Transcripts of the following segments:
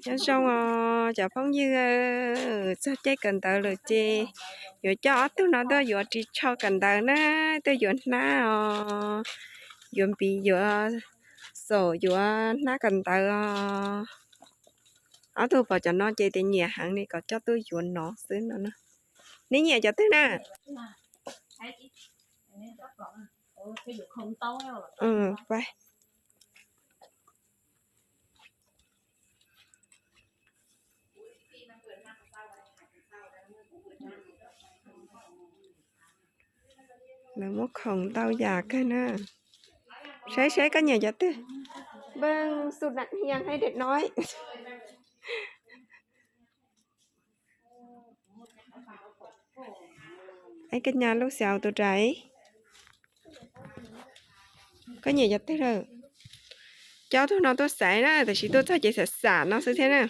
Chào ông, chào phóng dư, chào chế cần tờ lượt chê. Dùa cho ớt tức nó tôi dùa trí cho cần tờ ná, tôi dùa ná ò. Dùa bì dùa sổ dùa ná cần tờ ò. Ớt tôi bỏ cho nó chê thì nhẹ hẳn đi, có cho tôi dùa nó xứ nó ná. Ní nhẹ cho tôi ná. Ừ, phải. Là một không tao già cái nè. Sấy sấy có nhiều giọt tư. Bưng sụt nặng hiang hay đệt nói. Ai cân nhà lúc xèo tụi trái. Có nhiều giọt tư rồi. Cho tụi nó tôi sấy nè, tại vì tôi cho chị sạch sả nó xứ thế nè.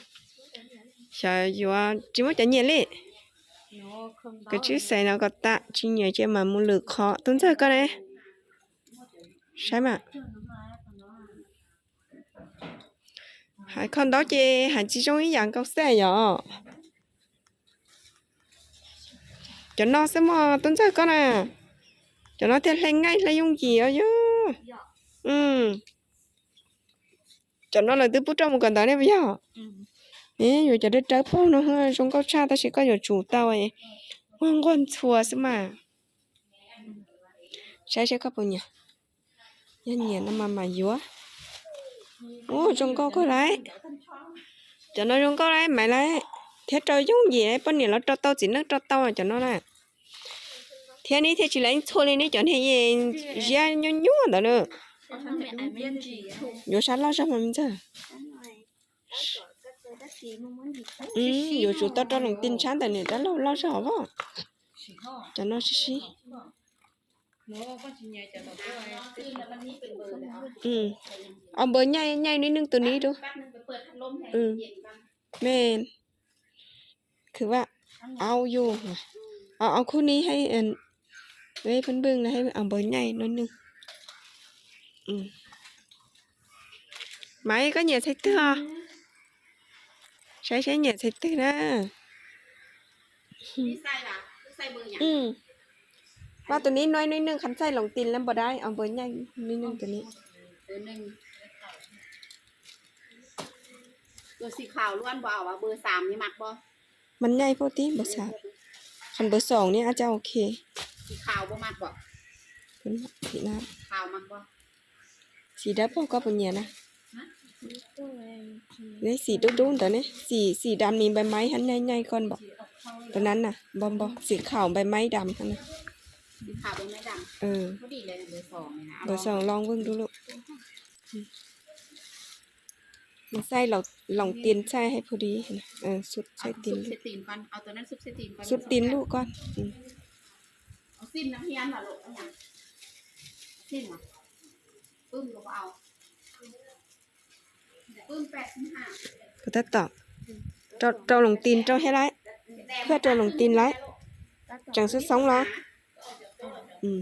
Sợ dùa, chỉ muốn cho nhiều lị. Cái chữ sấy nó có tạ, chỉ nhiều chị mà mua lượt khó. Tuần sau con này. Sấy mà. Hai con đó chị, hai chị trông ý dạng cậu xe nhở. Cho nó xem mà, tuần sau con à. Cho nó thiệt lên ngay, lên dùng gì ở chứ. Ừ. Cho nó là tôi bút trong một con đó này bây giờ. Ê, rồi cho đứa trái phong nó hơi trông cậu cha, ta sẽ có nhiều chủ tàu ấy. Ngoan ngoan chùa xem mà. Sấy sấy có bao nhiêu? Yá nhiệt nó mà mà dùa. Ô, trông cậu có đấy. Cho nó trông cậu đấy, mày đấy. Thế trời giống gì đấy, bao nhiêu nó cho tao chỉ nó cho tao cho nó nè. Thế này thế chỉ lấy thua lên đấy, cho nên gì, gì nhu nhu đó nữa. Dùa sát lót sao mà mình giờ. Ừ, dùa chủ tao cho lòng tin chán tại này đã lâu lâu sao hả? Cho nó xí xí. Ừ. Ông bơ nhai, nhai nít nưng từ ní đu. Ừ. Mên. Cứ vậy. Ao dù. Ao, ao khu ní hay ăn. Đấy, phân bưng là hay ăn bơ nhai nó nưng. Ừ. Máy có nhẹ thách thức hả? Sấy sấy nhẹ thách thức nè. ນີ້ໃສ່ຫວາ? ໃສ່ເບີຫຍັງ? ອືມ ວ່າໂຕນີ້ນ້ອຍໜ້ອຍໜຶ່ງ ຄັນໃສ່ລົງຕີນແລ້ວບໍ່ໄດ້ ເອົາເບີໃຫຍ່ໜ້ອຍໜຶ່ງໂຕນີ້. ເບີໜຶ່ງ ເບີສີຂາວລ້ວນບໍ່ເອົາຫວາ? ເບີສາມນີ້ມັກບໍ່? ມັນໃຫຍ່ໂພດຕິ ເບີສາມ. ຄັນເບີສອງນີ້ອາດຈະໂອເຄ. ສີຂາວບໍ່ມັກບໍ່? ເພິ່ນມັກສີນ້ຳ. ຂາວມັກບໍ່? ສີດຳບໍ່ກໍບໍ່ແຍ່ນະ. ໄດ້ສີດຸໆ ຕອນນີ້ ສີ ສີດຳນີ້ໃບໄມ້ຫັ້ນໃຫຍ່ໆກ່ອນບໍ? ຕົວນັ້ນນະ ບໍ່ ບໍ່ ສີຂາວໃບໄມ້ດຳຫັ້ນນະ. ສີຂາວໃບໄມ້ດຳ ເອີ ພໍດີເລີຍ ເບີສອງນີ້ນະ. ເບີສອງ ລອງເບິ່ງດູລູກ. ອືມ ໃສ່ລອງ ລອງຕີນໃສ່ໃຫ້ພໍດີຫັ້ນນະ. ເອີ ສຸດໃສ່ຕີນ ສຸດໃສ່ຕີນກ່ອນ. ເອົາຕົວນັ້ນສຸດໃສ່ຕີນກ່ອນ ສຸດຕີນລູກກ່ອນ. ອືມ ເອົາສິ້ນນັກຮຽນຫວາລູກ? ເອົາຫຍັງ? ສິ້ນຫວາ? ປຶ້ມກໍບໍ່ເອົາ. ປຶ້ມແປດສິບຫ້າ ກໍຕັດຕໍ່. ເຈົ້າ ເຈົ້າລົງຕີນເຈົ້າໃຫ້ໄດ້ ເພື່ອເຈົ້າລົງຕີນໄດ້ ຈັ່ງສຸດສອງລ້ອ. ອືມ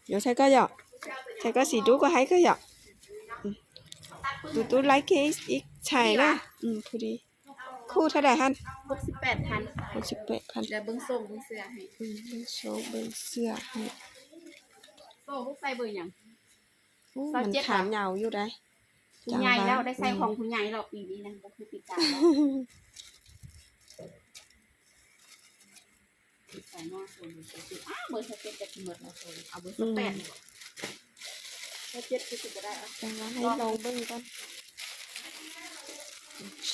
ເຈົ້າໃສ່ກໍເຈົ້າ ໃສ່ກໍສີດູກໍໃຫ້ກໍເຈົ້າ. ອືມ ຕູໆ ໄລ່ເກອີກໃສ່ນະ. ອືມ ພໍດີ. ຄູ່ເທົ່າໃດຫັ້ນ? ຫົກສິບແປດພັນ ຫົກສິບແປດພັນ. ແລ້ວເບິ່ງໂສ້ງເບິ່ງເສື້ອໃຫ້. ອືມ ເບິ່ງໂສ້ງເບິ່ງເສື້ອໃຫ້. ໂສ້ລູກໃສ່ເບີຫຍັງ? ໂອ້ ມັນຂາຍາວຢູ່ໃດ໋ ຜູ້ໃຫຍ່ແລ້ວ ໄດ້ໃສ່ຂອງຜູ້ໃຫຍ່ແລ້ວປີນີ້ນະ ບໍ່ຄືປີກາຍແລ້ວ. ໃສ່ໜ້າໂຊນເບີຊາວເຈັດ ອ້າ ເບີຊາວເຈັດກໍຊິໝົດແລ້ວໂຊນ ເອົາເບີຊາວແປດ ອືມ ຊາວເຈັດຄືຊິບໍ່ໄດ້. ເອົາ ຈັ່ງວ່າໃຫ້ລອງເບິ່ງກ່ອນ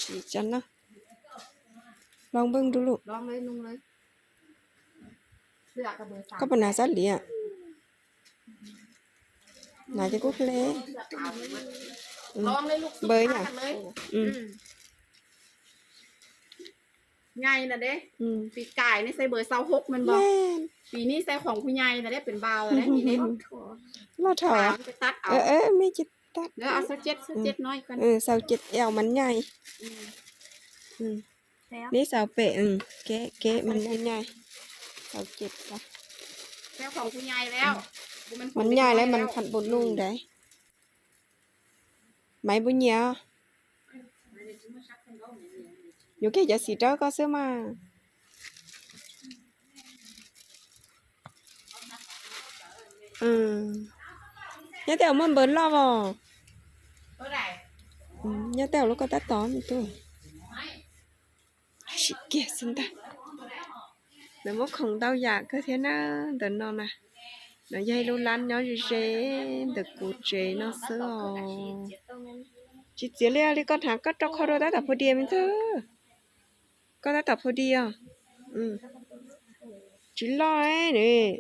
ສີຈັນເນາະ. ລອງເບິ່ງດູລູກ ລອງເລີຍ ນຸ່ງເລີຍ ເສື້ອກັບເບີສາມ ກໍບໍ່ໜ້າສັດເລີຍ. ໜ້າຈະກຸກເລຍ. ອືມ ລອງເລີຍລູກ ເບີຫຍັງ? ອືມ ອືມ ໃຫຍ່ນະເດ້. ອືມ ປີກາຍນີ້ໃສ່ເບີຊາວຫົກແມ່ນບໍ່? ແມ່ນ. ປີນີ້ໃສ່ຂອງຜູ້ໃຫຍ່ນະເດ້ ເປັນບ່າວນະເດ້ ປີນີ້. ລໍຖ້າ ໄປຕັດເອົາ. ເອີ ເອີ ແມ່ຈະຕັດ ເດີ ເອົາຊາວເຈັດ ຊາວເຈັດ ອືມ ນ້ອຍກ່ອນ. ເອີ ຊາວເຈັດ ແອວມັນໃຫຍ່. ອືມ ອືມ ແລ້ວ ນີ້ຊາວແປດ. ອືມ ແກະ ແກະມັນໃຫຍ່ໆ ຊາວເຈັດຊະ. ແລ້ວຂອງຜູ້ໃຫຍ່ແລ້ວ ອືມ ບໍ່ແມ່ນຂອງ ມັນໃຫຍ່ແລ້ວ ເດັກນ້ອຍແລ້ວ ມັນພັດບໍ່ນຸ່ງໃດ໋. ໄມ້ບໍ່ເຫຍ Yuan kê ya xì trá có xíu mà. Ừ. Nhớ tao mua bớt lo vào. Ừ, nhớ tao lúc có tắt tóm tôi. Xịt kia xin ta. Nó mua không tao giả cơ thế na, tao nó nè. Nó dây lũ lăn nhó dễ dễ, tao cú chế nó xíu ồ. Chỉ chia lia đi con thằng cắt trọc kho đôi tao tao phô điềm thôi. Có tái tập thôi đi à. Ừ. Chỉ lo ấy nè.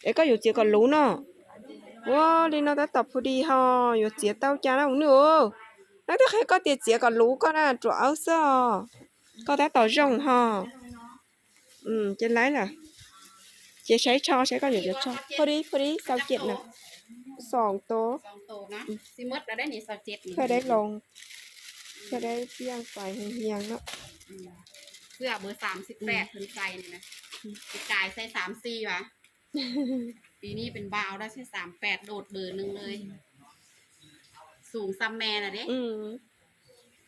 Ê, có dụ chia còn lũ nó. Wow, đi nó tái tập thôi đi ho. Dụ chia tao cha nó cũng nữa. Nó tao khai có tiền chia còn lũ con à, chuột áo xơ. Có tái tập rộng ho. Ừ, trên lấy là. ເຈັດ ໃຊ້ ຊໍ ໃຊ້ກ່ອນ ເຈົ້າ ເຈົ້າ ພໍດີ ພໍດີ ຊາວເຈັດນະ ສອງໂຕ ສອງໂຕນະ ອືມ ຊິໝົດແລ້ວໄດ໋ນີ້ ຊາວເຈັດນີ້ ເພື່ອໄດ້ລອງ ເພື່ອໄດ້ປ່ຽນໄປຮຽງໆເນາະ ອືມ ເພື່ອເບີສາມສິບແປດ ອືມ ເພິ່ນໃສ່ນີ້ນະ ອືມ ປີກາຍໃສ່ສາມສີ່ຫວາ ປີນີ້ເປັນບ່າວແລ້ວໃສ່ສາມແປດ ໂດດເບີໜຶ່ງເລີຍ ອືມ ສູງສ່ຳແມ່ລະເດ້ ອືມ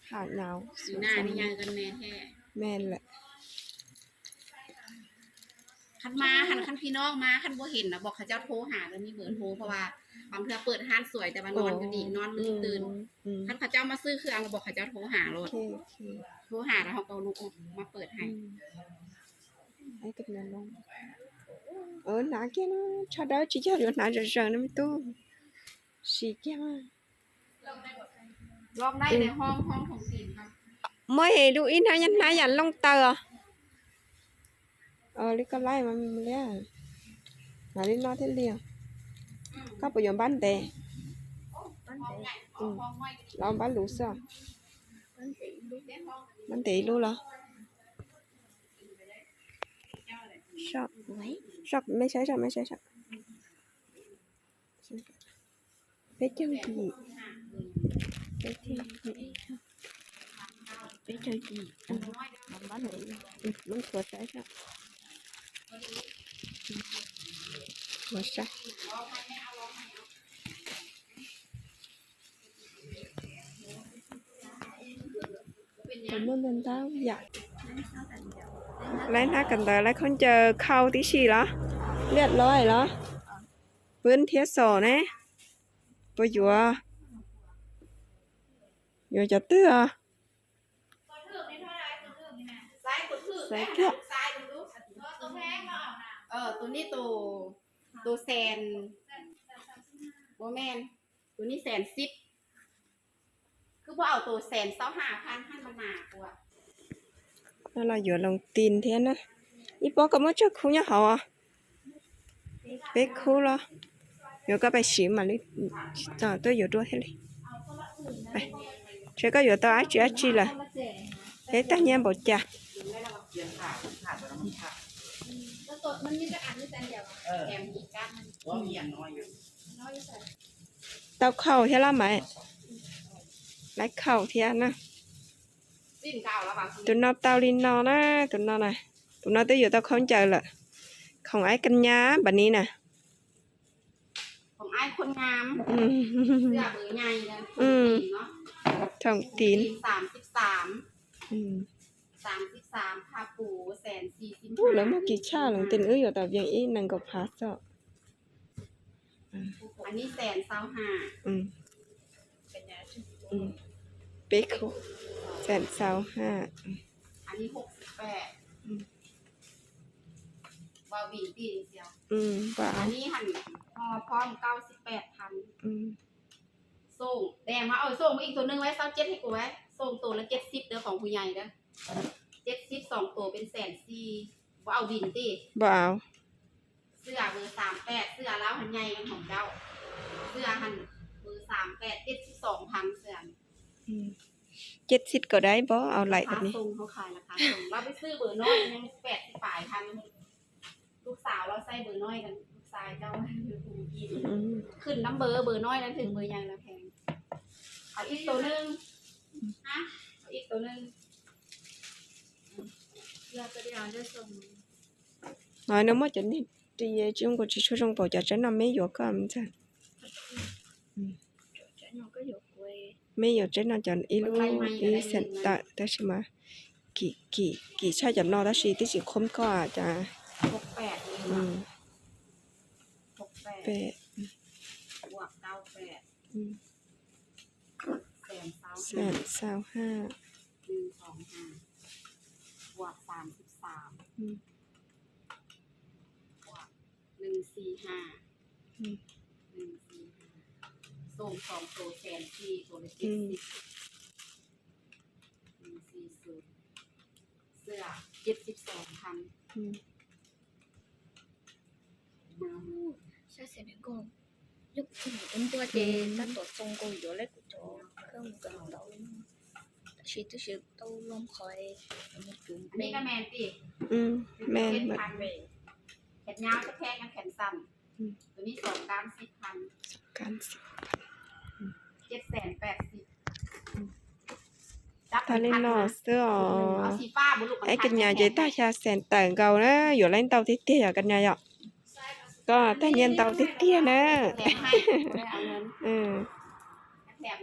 ຂາຍາວ ປີໜ້ານີ້ໃຫຍ່ກວ່າແມ່ແທ້ ແມ່ນແຫຼະ ຄັນມາຫັ້ນ ຄັນພີ່ນ້ອງມາ ຄັນບໍ່ເຫັນນະ ບອກເຂົາເຈົ້າໂທຫາ ແລ້ວມີເບີໂທ ເພາະວ່າບາງເທື່ອເປີດຮ້ານສວຍ ແຕ່ວ່ານອນຢູ່ນີ້ ອໍ ນອນມື້ຕື່ນ ອືມ ອືມ ຄັນເຂົາເຈົ້າມາຊື້ເຄື່ອງ ບອກເຂົາເຈົ້າໂທຫາໂລດ ໂອເຄ ໂອເຄ ໂທຫາ ແລ້ວເຮົາກໍລຸກມາເປີດໃຫ້ ອືມ ໃຫ້ກັບແມ່ນ້ອງ ເອີ ໜາແກ່ນະ ຊາດາຈິເຈົ້າຢູ່ໜາເຈີນະ ມີຕູ້ ສີແກ້ວ ລອງໄດ້ໃນຫ້ອງ ຫ້ອງຂອງຈີນເນາະ ມວຍເອດູອີນາຍັນນາຍັນລົງເຕີ ເອີ ລິກກໍໄລ່ມາເລີຍ ມາລິນອເທລຽ ກໍໄປຢູ່ບ້ານແຕ ບ້ານແຕ ອືມ ລາວບ້ານລູຊະ ບ້ານແຕອີລູ ບ້ານແຕອີລູເນາະ ຊອກ ຊອກ ໄມ່ໃຊ່ ຊອກ ໄມ່ໃຊ່ ຊອກ ເປັດຈັງກີ້ ເປັດຈັງກີ້ ເປັດຈັງກີ້ ອືມ ມັນ ມັນ ມັນຕົວໃສຊະ ຕົວໃສ ຂອງມັນເປັນດາວຢາກ ໄລ່ໜ້າກັນເດີ ໄລ່ຄົນເຈີເຂົ້າຕິຊີລະ ລຽບຮ້ອຍລະ. ເພິ່ນທຽສອນແນະ ບໍ່ຢູ່ ຢູ່ຈັກເທື່ອ ໃສ່ເກືອ ເອີ ໂຕນີ້ໂຕ ໂຕແສນ ບໍ່ແມ່ນ ໂຕນີ້ແສນສິບ ຄືບໍ່ເອົາໂຕແສນຊາວຫ້າພັນຫັ້ນ ມັນໜາກວ່າ ແລ້ວລາວຢວນລົງຕີນແທ້ນະ ອີ່ປົວກໍມາເຈີຄູຍາເຮົາອະ ເປັກຄູລະ ຢວນກໍໄປຊີມມາລິ ຕໍ່ຕົວຢວນຕົວເຮັດເລີຍ ໄປ ເຊີກໍຢວນຕໍ່ອາຈີອາຈີລະ ເຮັດຕາຍາມບໍ່ຈະ ມັນມີຈັກອັນ ມີແຕ່ອັນດຽວ ແຖມອີກອັນໜຶ່ງ ເຕົ້າເຂົ້າເທລະໄມ້ ໄລ່ເຂົ້າເທນະ ຕຸນນອກເຕົ້າລິນນອນະ ຕຸນນອກນະ ຕຸນນອກເຕົ້າຢູ່ເຕົ້າເຂົ້າໃຈລະ ຂອງອ້າຍກັນຍາ ບັດນີ້ນະ ຂອງອ້າຍຄົນງາມ ອືມ ເສື້ອເບີໃຫຍ່ນະ ອືມ ຂອງຈີນເນາະ ຂອງຈີນ ສາມສິບສາມ ອືມ ສາມສິບສາມ ຜ້າປູແສນສີ່ສິບຫ້າ ໂອ້ ແລ້ວມາກິນຊາຫຼັງເຕັນເອີຍ ຢູ່ຕາວຽງອີກນັ້ນກໍພາຊອ ອືມ ອັນນີ້ແສນຊາວຫ້າ ອືມ ອືມ ເປັກໂຄ ແສນຊາວຫ້າ ອືມ ອັນນີ້ຫົກສິບແປດ ອືມ ວ່າວວິນຕີນເຊຍ ອືມ ວ່າ ອັນນີ້ຫັ້ນ ຫໍ່ພ້ອມເກົ້າສິບແປດພັນ ອືມ ໂສ້ງ ແດງມາ ເອົາໂສ້ງມາອີກໂຕໜຶ່ງໄວ້ ຊາວເຈັດ ໃຫ້ກູໄວ້ ໂສ້ງໂຕລະເຈັດສິບເດີ ຂອງຜູ້ໃຫຍ່ເດີ ເຈັດສິບ ສອງໂຕເປັນແສນສີ່ ບໍ່ເອົາວິນຕິ ບໍ່ເອົາ ເສື້ອເບີສາມແປດ ເສື້ອລາວຫັ້ນໃຫຍ່ກວ່າຂອງເຈົ້າ ເສື້ອຫັ້ນເບີສາມແປດ ເຈັດສິບສອງພັນ ເສື້ອ ອືມ ເຈັດສິບກໍໄດ້ບໍ່ ເອົາຫຼາຍແບບນີ້ ລາຄາສົ່ງ ເຂົາຂາຍລາຄາສົ່ງ ລາວໄປຊື້ເບີນ້ອຍຍັງແປດສິບປາຍພັນ ລູກສາວລາວໃສ່ເບີນ້ອຍກັນ ລູກຊາຍເຈົ້າ ອືມ ຂຶ້ນນຳເບີ ເບີນ້ອຍນັ້ນຖືກ ເບີໃຫຍ່ລະແພງ ເອົາອີກໂຕໜຶ່ງ ຮະ ເອົາອີກໂຕໜຶ່ງ ເລືອກໂຕດຽວ ເລືອກສົ່ງ Nói nó mới cho nên thì chúng có chỉ số trong bảo cho trái năm mấy vô cơ mình chứ. Ừ. Trái năm có vô quê. 没有这种叫一路一线的，但是嘛，几几几差点闹，但是自己空过啊，จ้ะ ຫົກແປດນີ້ อื ເນາະ ม ຫົກແປດ แปด ບວກເກົ້າແປດ อืม ແສນຊາວ แสนซาวห้า ໜຶ່ງສອງຫ້າ ບວກສາມສິບສາມ อืม ບວກໜຶ່ງສີ່ຫ້າ อืม ໜຶ່ງສີ່ຫ້າ ສົ່ງສອງໂຕແສນສີ່ ໂຕລະເຈັດສິບ ໜຶ່ງສີ່ສູນ ເສື້ອເຈັດສິບສອງພັນ อืม Sa se ne ko. Yo ko mo ko tua te ta to song ko yo le ko to. Ko mo ko to. Shi tu shi to lom khoi. Mo tu ອັນນີ້ pe. ກໍແມ່ນຕິ อืม แม่น ເຈັด หมด ພັນ ແຂນຍາວຈະແພງກັບແຂນສັ້ນ อืม ຕົວນີ້ສອງກ້າມສິບພັນ สองก้านสิบ ເຈັດແສນແປດສິບ ตาเล่นหน่อเสื้ออ๋อ ເອົາສີຟ້າບໍ່ລູກ ไอ้กัญญาเจต้าชาแสนแต่งเก่านะ อยู่เล่นเตาเตี้ยๆ กัญญาอ่ะ ก็แต่เย็นเตาเตี้ยๆ นะ ແຖມໃຫ້ ບໍ່ໄດ້ເອົາເງິນ เออ ແຖມ